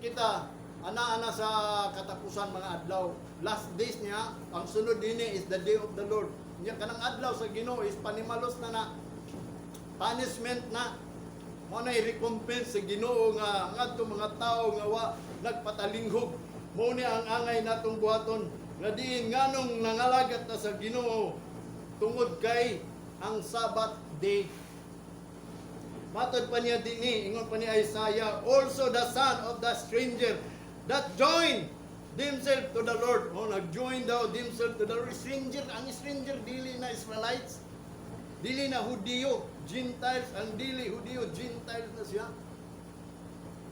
Kita ana-ana sa katapusan mga adlaw. Last days niya, ang sunod dinhi is the day of the Lord. Nya kanang adlaw sa Ginoo is panimalos na na. Punishment na. Mao na recompense sa Ginoo nga ngadto mga tawo nga wa nagpatalinghog. Mao ni ang angay natong buhaton nga diin nganong nangalagat ta sa Ginoo tungod kay ang Sabbath day. Matod pa niya dinhi, ingon pa ni Isaiah, "Also the son of the stranger that join themselves to the Lord." Oh, nag-join daw themselves to the Lord. Stranger, ang stranger dili na Israelites. Dili na Hudiyo, Gentiles, ang dili Hudiyo, Gentiles na siya.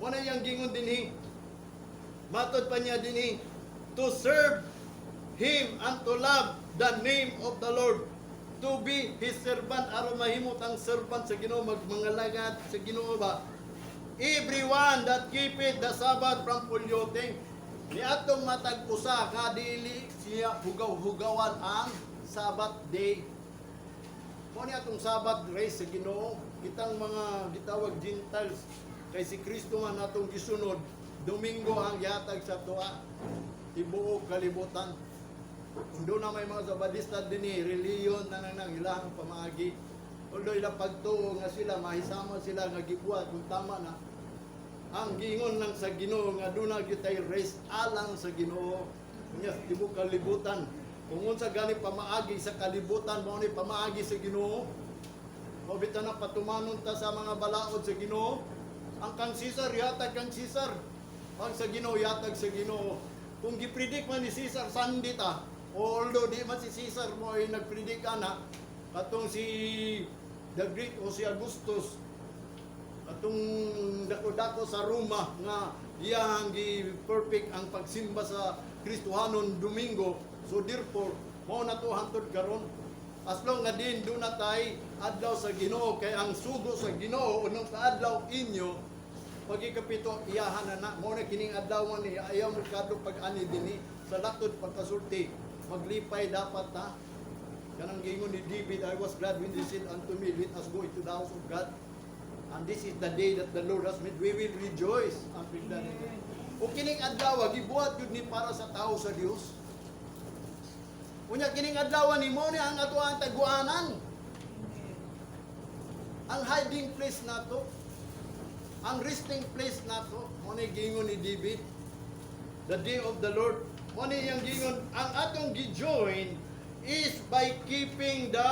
Wala yang gingon dinhi. Matod pa niya dinhi, "To serve Him and to love the name of the Lord, to be His servant," aron mahimot ang servant sa Ginoo, magmangalagad sa Ginoo ba. "Everyone that keepeth the Sabbath from polluting," ni atong matag usa nga dili siya hugaw-hugawan ang Sabbath day. Mo ni atong Sabbath rest sa Ginoo, kitang mga gitawag Gentiles, kay si Kristo man atong gisunod, Domingo ang yatag sa tuwa tibuok kalibutan. Kung doon na may mga Sabadista dinhi, reliyon na nang nang ilang pamaagi. Although ilang pagtuo nga sila, mahisama sila nga gibuhat kung tama na. Ang giingon lang sa Ginoo nga doon na gyud rest alang sa Ginoo. Nya tibuok kalibutan. Kung unsa gani pamaagi sa kalibutan, mao ni pamaagi sa Ginoo. Mao bitaw na patumanon ta sa mga balaod sa Ginoo. Ang kang Caesar yatag kang Caesar. Ang sa Ginoo yatag sa Ginoo. Kung gipredict man ni Caesar Sunday ta, although di man si Caesar mo ay nagpredict ana, katong si the Great o si Augustus, katong dako-dako sa Roma nga iyang gi-perfect ang pagsimba sa Kristohanon Domingo. So therefore, mao na to hantod karon. As long nga din do na tay adlaw sa Ginoo, kay ang sugo sa Ginoo, unong kaadlaw inyo pagikapito iyahan na na. Mao na kining adlaw ni ayaw mo kadto pag-ani dinhi sa latod pagkasulti, maglipay dapat ta. Kanang gingon ni David, "I was glad when they said unto me, 'Let us go into the house of God.'" And this is the day that the Lord has made. We will rejoice and be glad in it. O kining adlaw, gibuhat yun ni para sa tao sa Dios. Unya kining adlaw ni mo ni ang ato ang taguanan. Ang hiding place nato. Ang resting place nato. Mo ni gingon ni David. The day of the Lord. Mo ni iyang gingon, ang atong gi-join is by keeping the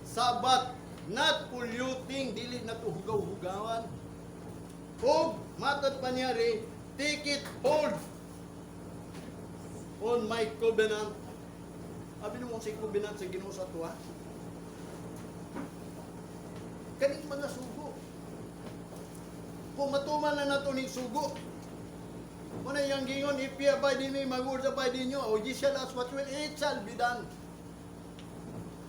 Sabbath, not polluting, dili na to hugaw-hugawan. Ug matod pa niya rin, "Take it hold on my covenant." Abi mo si covenant sa Ginoo sa tuwa. Kaning mga sugo. Kung matuman na nato ning sugo, Muna yung gingon, "If ye abide in me, my words abide in you, o ye shall ask what will, it shall be done."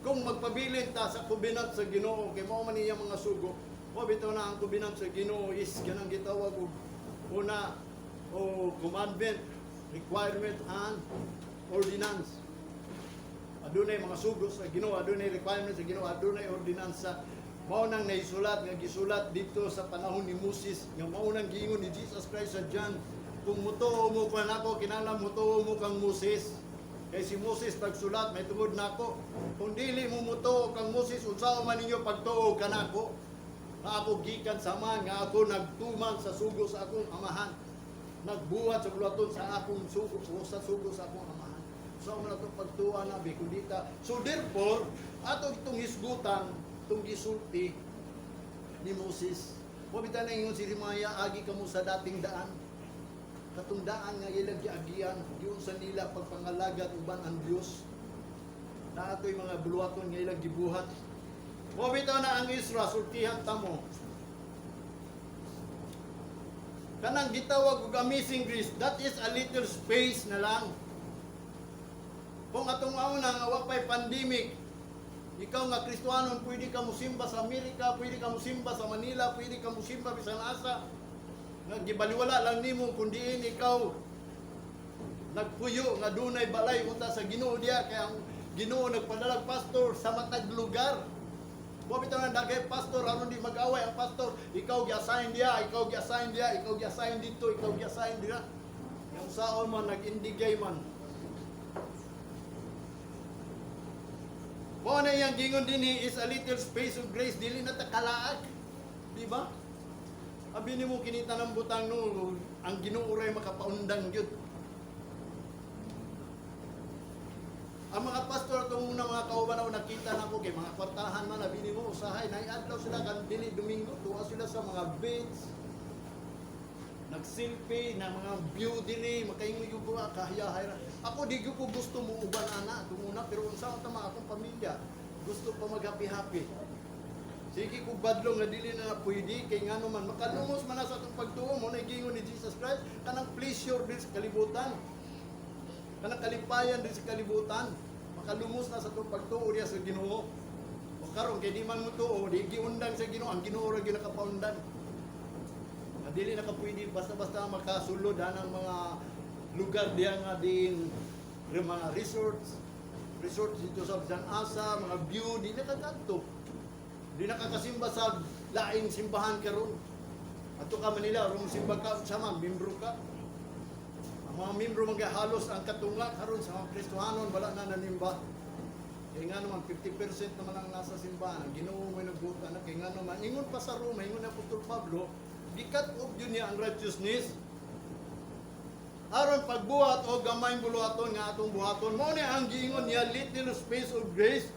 Kung magpabilin ta sa covenant sa Ginoo, kay mao man iyang mga sugo, o bitaw na ang covenant sa Ginoo is ganang gitawag og una o commandment, requirement and ordinance. Adunay mga sugo sa Ginoo, adunay requirement sa Ginoo, adunay ordinansa. Mao nang naisulat nga gisulat dito sa panahon ni Moses nga mao nang giingon ni Jesus Christ sa John, "Kung mutuo mo pa nako, kinahanglan mutuo mo kang Moses. Kay si Moses pagsulat may tungod nako. Kung dili mo mutuo kang Moses, unsaon man ninyo pagtuo kanako? Nga ako gikan sa Amahan, nga ako nagtuman sa sugo sa akong Amahan. Nagbuhat sa buluhaton sa akong sugo o sa sugo sa akong Amahan." So man ato pagtuo na bi kun di ta. So therefore, ato itong hisgutan, itong gisulti ni Moses. Wa bitaw na ingon si Jeremiah, "Agi kamo sa dating daan." Katong daan nga ilang giagian, giunsa nila pagpangalagad uban ang Dios. Na atoy mga buluhaton nga ilang gibuhat. Wa bitaw na ang Israel, sultihan ta mo. Kanang gitawag og Amazing Grace, that is a little space na lang. Kung atong una nga wa pa'y pandemic, ikaw nga Kristohanon, pwede ka musimba sa Amerika, pwede ka musimba sa Manila, pwede ka musimba bisan asa. Nga gibaliwala lang nimo kung diin ikaw nagpuyo nga dunay balay unta sa Ginoo diya, kay ang Ginoo nagpadalag pastor sa matag lugar. Mo bitaw nang daghay pastor aron di mag-away ang pastor. Ikaw gi-assign diya, ikaw gi-assign diya, ikaw gi-assign dito, ikaw gi-assign diya. Yung saon man nag-indigay man. Mao na iyang gingon dinhi is a little space of grace, dili na ta kalaag. Di ba? Abi nimo kinita ng butang, no, ang Ginoo ray makapaundang gyud. Ang mga pastor atong una mga kauban ako nakita nako kay mga kwartahan man, abi nimo usahay nay adlaw sila kan dili Domingo, tuwa sila sa mga beach. Nagselfie na mga view diri, makaingon yung ko kahiyahay ra. Ako di gyud ko gusto mo uban ana atong una, pero unsa ta man akong pamilya gusto pa maghappy-happy. Sige kung badlong nga dili na pwede kay ngano man makalumos man na sa atong pagtuo. Mo na giingon ni Jesus Christ, kanang pleasure din sa kalibutan, kanang kalipayan din sa kalibutan, makalumos na sa atong pagtuo diya sa Ginoo. O karon kay di man mo tuo, di giundang sa Ginoo, ang Ginoo ra gyud nakapaundan. Nga dili na ka pwede basta-basta makasulod ang mga lugar diya nga din yung mga resorts, resorts dito sa San Asa, mga view, di na ka kadto. Di na kakasimba sa laing simbahan karon. Adto ka Manila, rong simba ka sama, membro ka. Ang mga membro mga halos ang katunga karon sa mga Kristohanon wala na nanimba. Kaya nga naman, 50% naman ang nasa simbahan. Ang Ginoo may nagbuta na. Kaya nga naman, ingon pa sa Roma, ingon na Apostol Pablo, gikat off yun niya ang righteousness. Aron pagbuhat o gamay buluhaton nga atong buhaton. Mao ni ang giingon niya, little space of grace,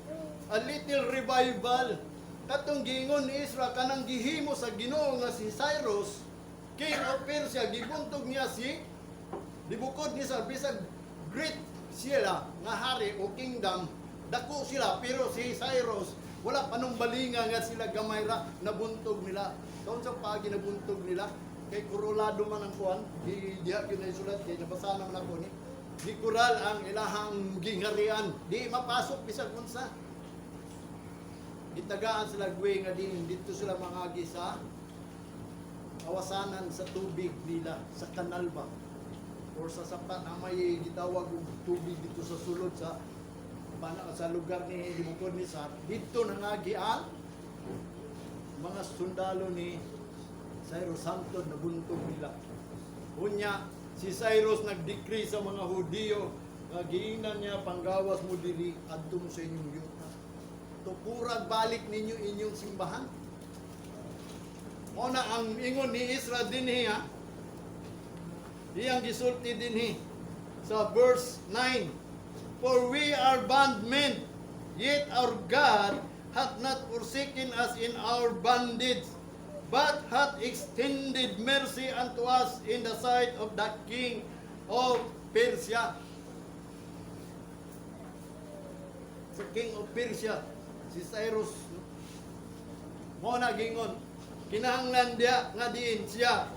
a little revival. Katong giingon ni Ezra kanang gihimo sa Ginoo nga si Cyrus, king of Persia, gibuntog niya si Dibukod ni sa bisag great sila nga hari o kingdom, dako sila, pero si Cyrus wala panumbalinga nga sila gamay ra, nabuntog nila. Sa unsang paagi nabuntog nila? Kay kurulado man ang kuan, di diha gyud na isulat kay nabasa naman ako ni. Di kural ang ilahang gingharian, di mapasok bisag unsa. Gitagaan sila gwe nga din dito sila mangagi sa awasanan sa tubig nila sa kanal ba or sa sapa na may gitawag og tubig dito sa sulod sa pana, sa lugar ni Bukod ni Sar. Dito nangagi ang mga sundalo ni Cyrus hangtod nabuntog nila. Unya si Cyrus nag-decree sa mga Hudiyo nga giingnan niya, panggawas mo diri, adto mo sa inyong yuta. Tukurag balik ninyo inyong simbahan. Mao na ang ingon ni Ezra dinhi ha. Iyang gisulti dinhi sa verse 9. "For we are bondmen, yet our God hath not forsaken us in our bondage, but hath extended mercy unto us in the sight of the king of Persia." Sa king of Persia, si Cyrus, mo na gingon, kinahanglan diya nga diin siya,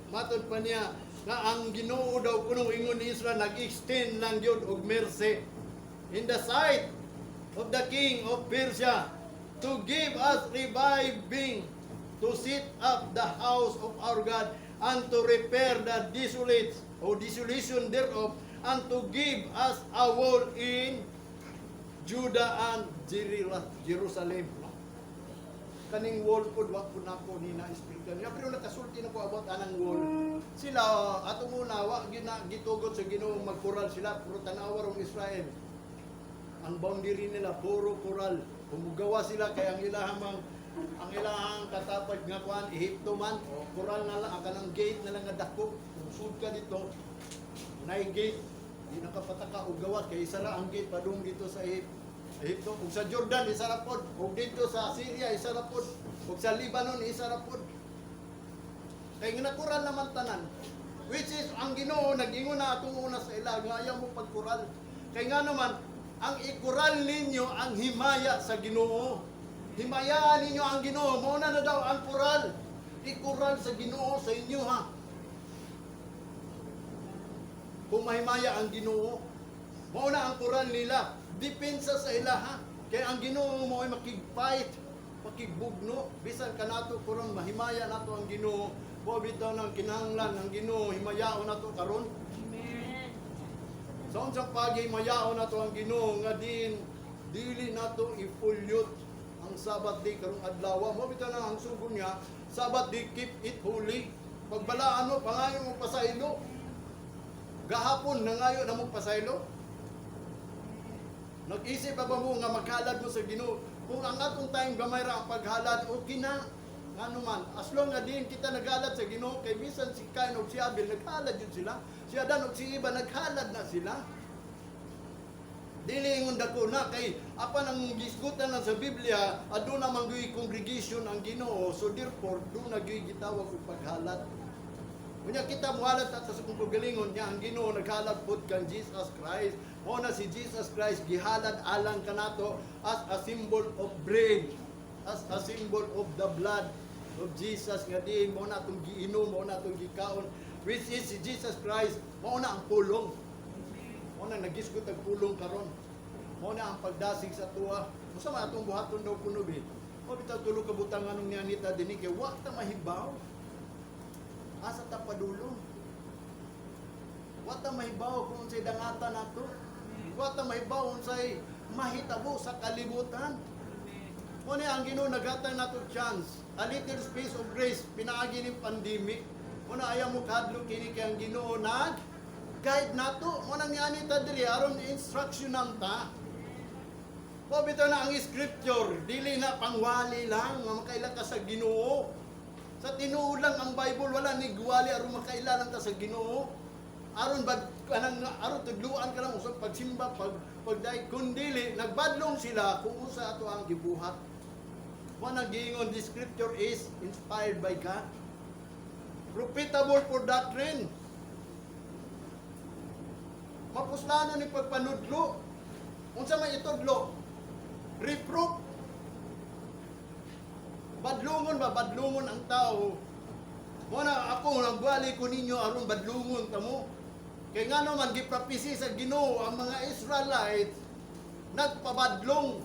matod pa niya, nga ang Ginoo daw kuno, ingon ni Ezra, nag-extend lang gyud og mercy in the sight of the king of Persia to give us reviving, to set up the house of our God and to repair the desolate o desolation thereof and to give us a wall in Judah and Jerusalem. No? Kaning wall po, wa po nako ni na explain niya. Pero nakasulti na ko about anang wall. Sila, atong una, wa gina, gitugot sa Ginoo magkural sila, puro tanawa rong Israel. Ang boundary nila, puro kural. Kung sila, kay ang ilahang katapad nga kuan, Ehipto man, o kural na lang, ang kanang gate na lang nga dako. Kung sud ka dito, nay gate, di nakapataka og gawas kay isa ra ang gate padung dito sa Ehipto. Ug sa Jordan isa ra pod, ug dito sa Syria isa ra pod, ug sa Lebanon isa ra pod. Kay nga nakural naman tanan. Which is ang Ginoo nag-ingon na atong una sa ila nga ayaw mo pagkural. Kay nga naman ang ikural ninyo ang himaya sa Ginoo. Himayaan ninyo ang Ginoo, mao na na daw ang kural. Ikural sa Ginoo sa inyo ha. Kung mahimaya ang Ginoo, mao na ang kural nila. Depensa sa ila ha. Kay ang Ginoo mo ay makig-fight, makigbugno. Bisan kanato karon mahimaya nato ang Ginoo, mo bitaw nang kinahanglan ang Ginoo himayaon nato karon. Amen. Sa unsang pagi himayaon nato ang Ginoo nga din dili nato ipulyot Ang Sabbath day karong adlaw. Mao bitaw na ang sugo niya, Sabbath day, keep it holy. Pagbalaan mo, pangayo mo pasaylo. Gahapon nangayo na mo pasaylo. Nag-isip pa ba mo nga maghalad mo sa Ginoo? Kung ang atong time gamay ra ang paghalad, okay na. Ngano man, as long nga diin kita naghalad sa Ginoo, kay bisan si Cain ug si Abel naghalad yun sila. Si Adan ug si Eva, naghalad na sila. Dili ingon dako na kay apan ang gisgutan lang sa Biblia, aduna man gyud congregation ang Ginoo, so therefore duna gyud gitawag og paghalad. Unya kita muhalad ta sa kung kagalingon niya, ang Ginoo naghalad pud kang Jesus Christ. Mao na si Jesus Christ gihalad alang kanato as a symbol of bread, as a symbol of the blood of Jesus nga diin mao na atong giinom, mao na atong gikaon, which is si Jesus Christ mao na ang pulong. Mao na nagisgot ang pulong karon. Mao na ang pagdasig sa tuwa. Unsa man atong buhaton daw kuno bi? Mao bitaw tulo ka butang anong ni Anita dinhi kay wa ta mahibaw. Asa ta padulong? Wa ta mahibaw kung unsay dangatan nato. Wa ta mahibaw unsay mahitabo sa kalibutan. Mao ni ang Ginoo naghatag nato chance, a little space of grace pinaagi ning pandemic. Mao na ayaw mo kahadlok kini kay ang Ginoo nag guide nato. Mao nang ni Anita diri aron instructionan ta. Mao bitaw na ang scripture, dili na pangwali lang nga makaila ka sa Ginoo. Sa tinuod lang ang Bible, wala ni gwali aron makaila lang ta sa Ginoo. Aron bag kanang aron tudluan ka lang usab pagsimba, pagday, kundili nagbadlong sila kung unsa ato ang gibuhat. Mao nang giingon, the scripture is inspired by God. Profitable for doctrine. Mapuslano ni pagpanudlo. Unsa may itudlo? Reproof. Badlungon ba? Badlungon ang tao. Mao na ako nagwali ko ninyo aron badlungon kamo. Kay ngano man giprophecy sa Ginoo ang mga Israelites nagpabadlong.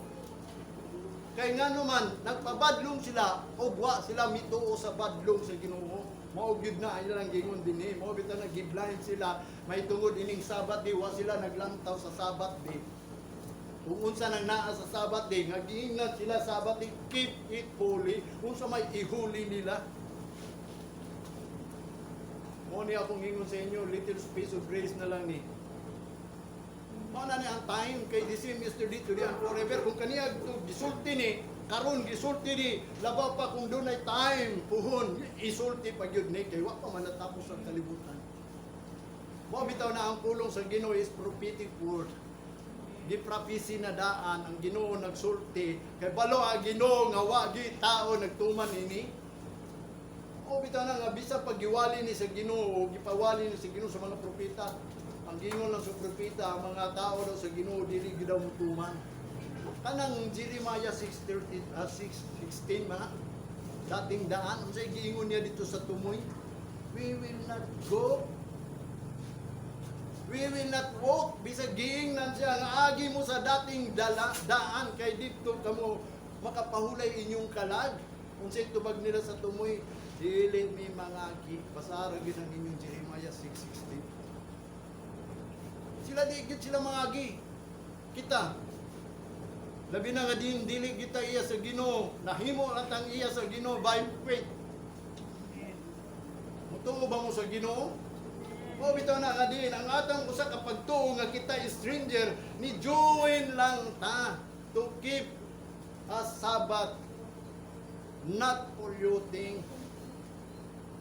Kay ngano man nagpabadlong sila ug wa sila mituo sa badlong sa Ginoo. Mao gyud na ilang gingon dinhi. Mao bitaw na giblind sila may tungod ining Sabbath day, wa sila naglantaw sa Sabbath day. Kung unsa nang naa sa Sabbath day, nga giingat sila Sabbath day, keep it holy. Unsa may ihuli nila. Mao ni akong ingon sa inyo, little space of grace na lang ni. Mao na ni ang time kay the same yesterday, today, and forever. Kung kaniya to gisulti ni, karon gisulti ni, labaw pa kung dunay time, puhon, isulti pa gyud ni, kay wa pa man natapos ang kalibutan. Mao bitaw na ang pulong sa Ginoo is prophetic word. Giprophecy na daan ang Ginoo, nagsulti kay balo ang Ginoo nga wa gi tao nagtuman ini. O bitaw na nga bisa paggiwali ni sa Ginoo, gipawali ni sa Ginoo sa mga propeta. Ang gingon lang sa propeta, ang mga tao daw sa Ginoo dili gid daw mutuman. Kanang Jeremiah 6:30, 6:16 man dating daan, unsay giingon niya dito sa tumoy? "We will not go. We will not walk." Bisag giingnan siya nga agi mo sa dating dala, daan kay didto kamo makapahulay inyong kalag. Unsay tubag nila sa tumoy? "Dili mi mangagi." Basara gyud ang inyong Jeremiah 6:16. Sila di gyud sila mangagi. Kita labi na nga din dili kita iya sa Ginoo, nahimo lang tang iya sa Ginoo by faith. Mutuo ba mo sa Ginoo? O bitaw na nga din ang atang usa ka pagtuo nga kita is stranger, ni join lang ta to keep a Sabbath, not polluting.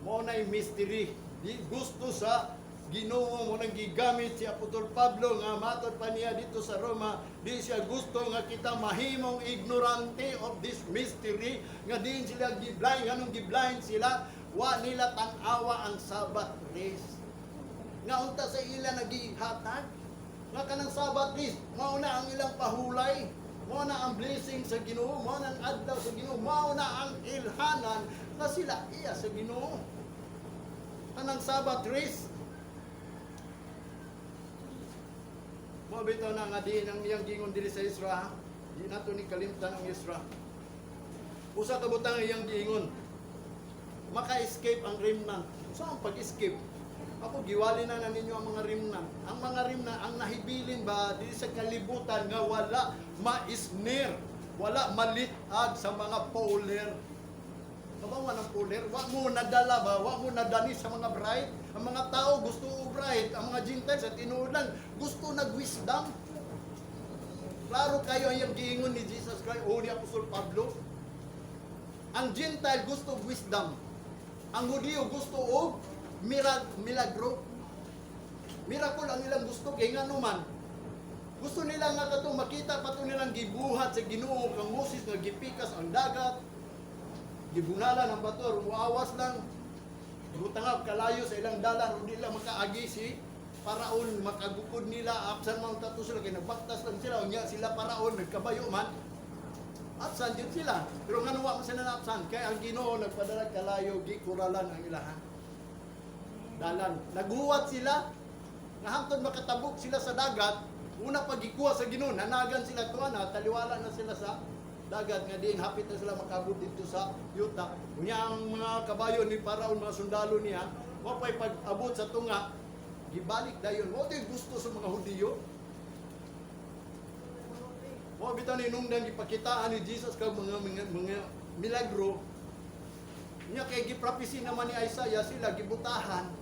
Mao na mystery. Di gusto sa Ginoo mo nang gigamit si Apostol Pablo nga matod pa niya dito sa Roma, di siya gusto nga kita mahimong ignorante of this mystery nga diin sila giblind. Nganong giblind sila? Wa nila tan-awa ang Sabbath rest nga unta sa ila nagihatag nga kanang Sabbath rest mao na ang ilang pahulay, mao na ang blessing sa Ginoo, mao na ang adlaw sa Ginoo, mao na ang ilhanan na sila iya sa Ginoo, kanang Sabbath rest. Mao bitaw na nga diin ang iyang gingon diri sa Israel. Di nato ni kalimtan ang Israel. Usa ka butang iyang giingon. Maka-escape ang remnant. Unsa ang pag-escape? Ako giwali na na ninyo ang mga remnant. Ang mga remnant ang nahibilin ba diri sa kalibutan nga wala ma-snare. Wala malitag sa mga fowler. Kabawa ng fowler, wa mo nadala ba, wa mo nadani sa mga bright. Ang mga tao gusto og bright, ang mga Gentiles sa tinuod lang gusto nag wisdom. Klaro kayo ang iyang giingon ni Jesus Christ o ni Apostol Pablo. Ang Gentile gusto og wisdom. Ang Hudiyo gusto og milagro. Miracle ang ilang gusto kay ngano man. Gusto nila nga katong makita pa to nilang gibuhat sa Ginoo kang Moses nga gipikas ang dagat. Gibunalan ang bato, muawas lang. Butangag kalayo sa ilang dalan ug di lang makaagi si Paraon, makagukod nila absan man tato sila kay nagbaktas lang sila, unya sila Paraon nagkabayo man, absan din sila. Pero ngano wa man sila naabsan? Kay ang Ginoo nagpadala kalayo, gikuralan ang ilahan dalan. Naghuwat sila nga hangtod makatabok sila sa dagat. Una pag gikuha sa Ginoo, nanagan sila tuwa na taliwala na sila sa dagat nga diin hapit na sila makabot dito sa yuta. Unya ang mga kabayo ni Paraon, mga sundalo niya, wa pay pag-abot sa tunga, gibalik dayon. Mao to'y gusto sa mga Hudiyo. Mao bitaw ni nungdan gipakitaan ni Jesus kag mga milagro. Nya kay giprophecy naman ni Isaiah sila gibutahan.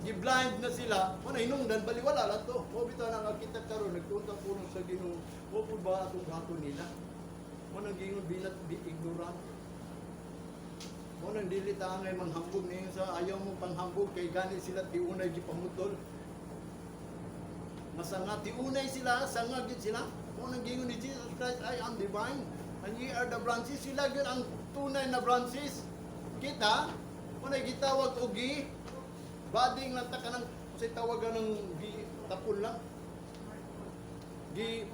Gi-blind na sila. Mo na hinungdan baliwala lang to. Mao bitaw na nga kita karon nagtuon pulong sa Ginoo. Mo pud ba atong buhaton nila? Mo nang gingon bilat be ignorant. Mo nang dili ta angay manghambog niyo sa ayaw mo panghambog kay gani sila tiunay gipamutol. Masanga tiunay sila, sanga gyud sila. Mo nang gingon ni Jesus Christ, "I am the vine and ye are the branches." Sila gyud ang tunay na branches. Kita, mo na gitawag og gi budding lang ta, kanang unsay tawagan ng gi tapol lang. Gi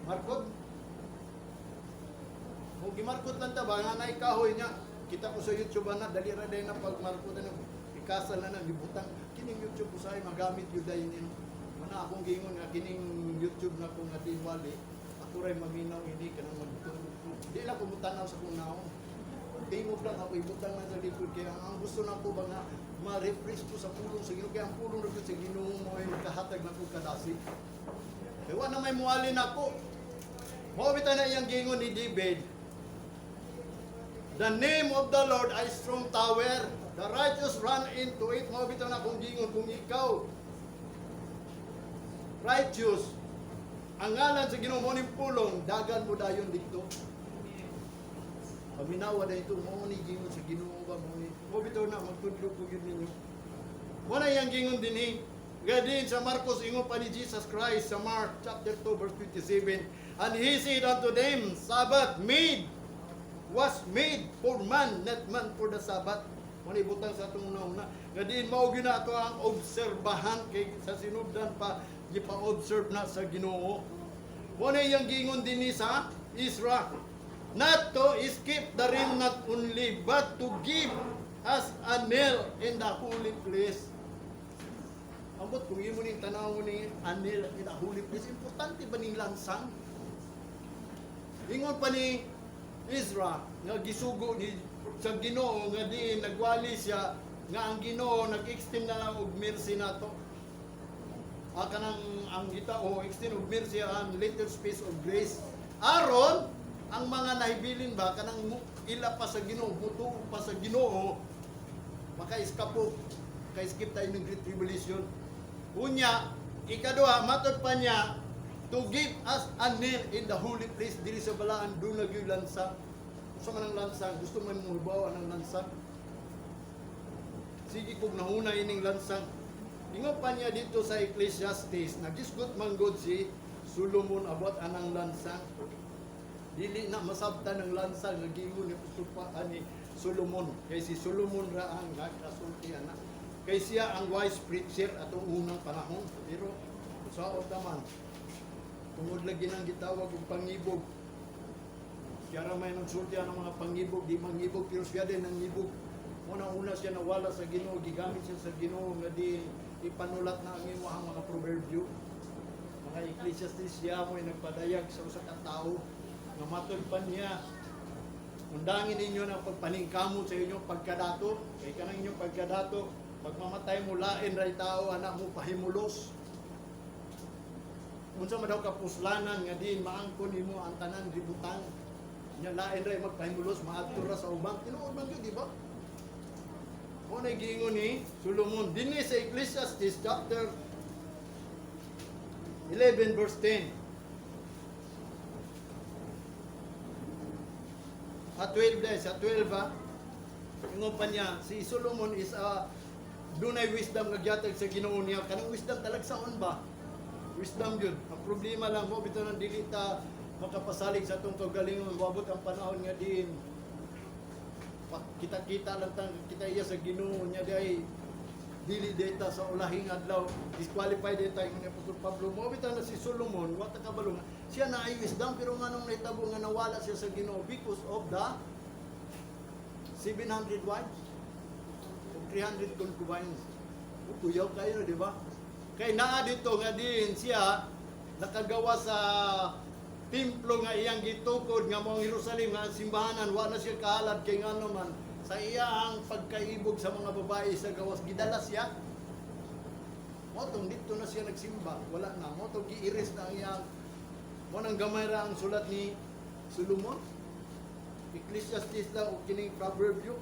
markot. Mo gimarkot lang ta ba nga naay kahoy niya. Kita ko sa YouTube na dali ra day na pagmarkot na ikasal na nang gibutang kining YouTube usahay magamit yun dayon ninyo. Mana akong giingon nga kining YouTube na ko nga dinwali ako ray maminaw ini kanang magtulog ko. Di lang ko mutanaw sa kong naong. Tingog lang ako, ibutang lang sa likod kaya ang gusto na ko ba nga ma-refresh ko sa pulong sa Ginoo, kaya ang pulong ra gyud sa Ginoo mo ay makahatag na ko kadasig. Kaya wa na may muali nako. Mao bitaw na iyang giingon ni David. "The name of the Lord ay strong tower. The righteous run into it." Mao bitaw na akong giingon, kung ikaw righteous, ang ngalan sa Ginoo mo ning pulong, dagan mo dayon dito. Paminawa na ito, mo ni gingon sa Ginoo ba mo ni. Mo bitaw na magtudlo ko gyud ninyo. Mo na iyang gingon dinhi. Gadin sa Marcos, ingon pa ni Jesus Christ sa Mark chapter 2 verse 27. "And he said unto them, Sabbath made was made for man, not man for the Sabbath." Mo ni ibutang sa atong una-una. Gadin mao gyud na ato ang obserbahan kay sa sinugdan pa gipa-observe na sa Ginoo. Mo na iyang gingon dinhi sa Ezra. "Not to escape the remnant only, but to give us a nail in the holy place." Ambot kung imo ning tanaw ni a nail in the holy place, importante ba ning lansang? Ingon pa ni Ezra nga gisugo ni sa Ginoo nga di nagwali siya nga ang Ginoo nag-extend na lang og mercy nato. Ah, kanang ang gita o extend og mercy, ang little space of grace. Aron ang mga nahibilin ba kanang ila pa sa Ginoo, mutuo pa sa Ginoo, maka-eskapo, maka-escape tayo ng Great Tribulation. Unya, ikaduha, matod pa niya, to give us a nail in the holy place, diri sa balaan, doon na gyud lansang. Gusto man ang lansang, gusto man mo hibaw ang lansang. Sige kung nahuna ining lansang. Ingon pa niya dito sa Ecclesiastes, nagisgot man gud si Solomon about anang lansang. Dili na masabtan ang lansang nga giingon ni Apostol pa ani Solomon. Kay si Solomon ra ang nagkasulti ana. Kay siya ang wise preacher atong unang panahon. Pero sa man, tungod lagi nang gitawag og pangibog. Siya ra may nagsulti ang mga pangibog, di mangibog pero siya din nangibog. Una-una siya nawala sa Ginoo, gigamit siya sa Ginoo nga di ipanulat na ang imong mga proverbio. Mga Ecclesiastes, siya mo'y nagpadayag sa usa ka tawo nga matod pa niya, "Undangin ninyo ng pagpaningkamot sa inyong pagkadato, kay kanang inyong pagkadato, pag mamatay mo, lain ray tao anak mo pahimulos." Unsa man daw kapuslanan nga diin maangkon nimo ang tanan gibutang. Nya lain ra magpahimulos, maadto ra sa uban. Tinuod man gyud, di ba? Mao na giingon ni Solomon dinhi sa Ecclesiastes chapter 11 verse 10. At 12 dahil sa 12 ha. Ingon pa niya, si Solomon is a dunay wisdom nga gihatag sa Ginoo niya. Kanang wisdom talagsaon ba? Wisdom yun. Ang problema lang mo bitaw nang dili ta makapasalig sa atong kaugalingon, moabot ang panahon nga diin kita-kita lang tang kita iya sa Ginoo niya di dili data sa ulahing adlaw, disqualified data. Ingon ni Apostol Pablo, mo bitaw na si Solomon wa ta kabalo nga siya na ay wisdom, pero nganong nahitabo nga nawala siya sa Ginoo? Because of the 700 wives ug 300 concubines. O, kuyaw kayo, di ba? Kay naa dito nga diin siya nakagawa sa templo nga iyang gitukod nga mao ang Jerusalem nga ang simbahanan. Wa na siya kahalad kay ngano man sa iyang pagkaibog sa mga babae sa gawas, gidala siya. Mo tong dito na siya nagsimba, wala na mo tong giiris na ang iyang. Mo nang gamay ra ang sulat ni Solomon. Ecclesiastes lang o kining Proverbio,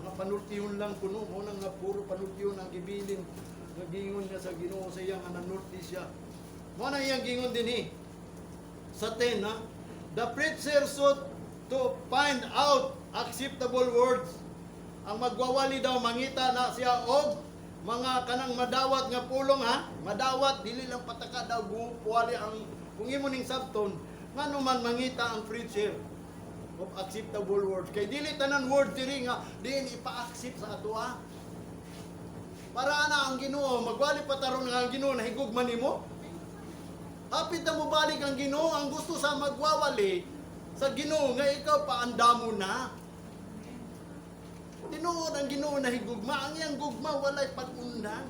mga panultihon lang kuno. Mo nang nga puro panultihon ang gibilin nga giingon niya sa Ginoo sa iyang nanulti siya. Mo na iyang giingon dinhi sa 10 ha: "The preacher sought to find out acceptable words." Ang magwawali daw, mangita na siya og mga kanang madawat nga pulong ha, madawat, dili lang pataka daw puwali ang kung imo ning sabton. Ngano man mangita ang preacher of acceptable words? Kay dili tanan word diri nga diin ipa-accept sa ato ha. Para ana ang Ginoo, magwali pa taron nga ang Ginoo nahigugma nimo. Hapit na mobalik ang Ginoo, ang gusto sa magwawali sa Ginoo nga ikaw paandamo na. Tinuod ang Ginoo nahigugma, ang iyang gugma walay pag-undang.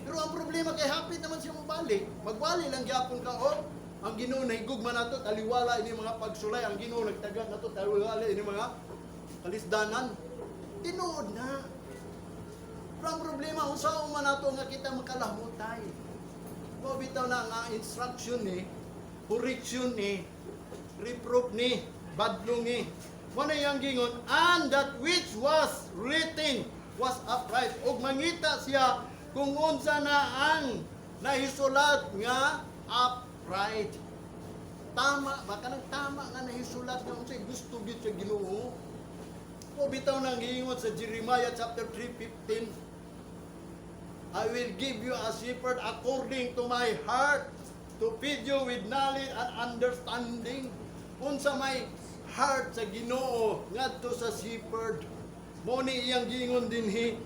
Pero ang problema kay hapit naman siya mobalik. Magwali lang gyapon ka og ang Ginoo nahigugma nato, taliwala ini mga pagsulay, ang Ginoo nagtaga nato, taliwala ini mga kalisdanan. Tinuod na. Pero ang problema, unsa man nato nga kita makalahutay? Mao bitaw na nga instruction ni, correction ni, reproof ni, badlong ni. Mao na iyang gingon, "And that which was written was upright." Og mangita siya kung unsa na ang nahisulat nga upright. Tama ba kanang tama nga nahisulat nga unsay gusto gyud sa Ginoo. O bitaw nang giingon sa Jeremiah chapter 3:15, "I will give you a shepherd according to my heart to feed you with knowledge and understanding." Unsa may heart sa Ginoo ngadto sa shepherd? Mo ni iyang giingon dinhi.